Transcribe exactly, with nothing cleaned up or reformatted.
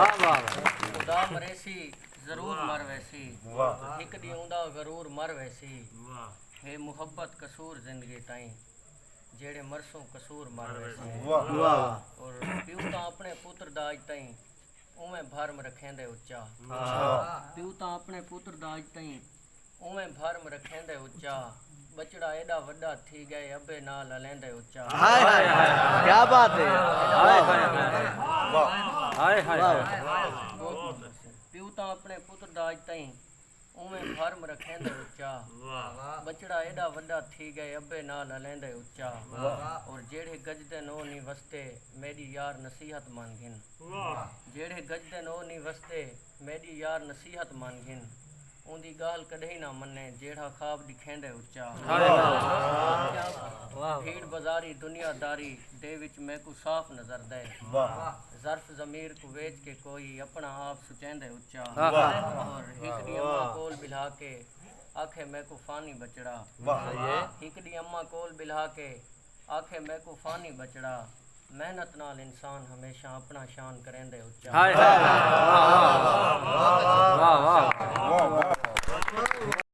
خدا مریسی، ضرور مر ویسی۔ ہک ݙینہہ اوندا غرور مر ویسی۔ ہے محبت قصور زندگی تائیں، جیڑھے مرسوں قصور مر ویسی۔ اور پیو تاں اپݨے پتر دا اڄ تائیں اونویں بھرم رکھیندے اچا۔ پیو تاں اپݨے پتر دا اڄ تائیں اونویں بھرم رکھیندے اچا۔ ٻچڑا ایݙا وݙا تھی ڳئے، ابے نال الیندے اچا۔ ہائے ہائے ہائے، کیا بات ہے۔ ہائے ہائے ہائے۔ ہائے ہائے۔ پیو تاں اپݨے پتر دا اڄ تائیں اونویں بھرم رکھیندے اچا۔ ٻچڑا ایݙا وݙا تھی ڳئے، ابے نال الیندے اچا۔ اور جیڑھے گجدن او نی وستے، میݙی یار نصیحت من گھن۔ جیڑھے گجدن او نی وستے، میݙی یار نصیحت من گھن۔ اوندی ڳالھ کݙاہیں نہ منے، جیڑھا خواب ݙکھیندے اچا۔ بھیڑ بازاری دنیا داری دے وچ میکوں صاف نظر دے۔ ظرف ضمیر کوں ویچ کے کوئی اپݨا آپ سچیندے اچا۔ اور ہک ݙینہہ اماں کول ٻلھا کے آکھے میکوں فانی ٻچڑا۔ ہک ݙینہہ اماں کول ٻلھا کے آکھے میکوں فانی ٻچڑا۔ محنت نال انسان ہمیشہ اپݨا شان کریندے اچا۔ ہائے ہائے۔ واہ واہ۔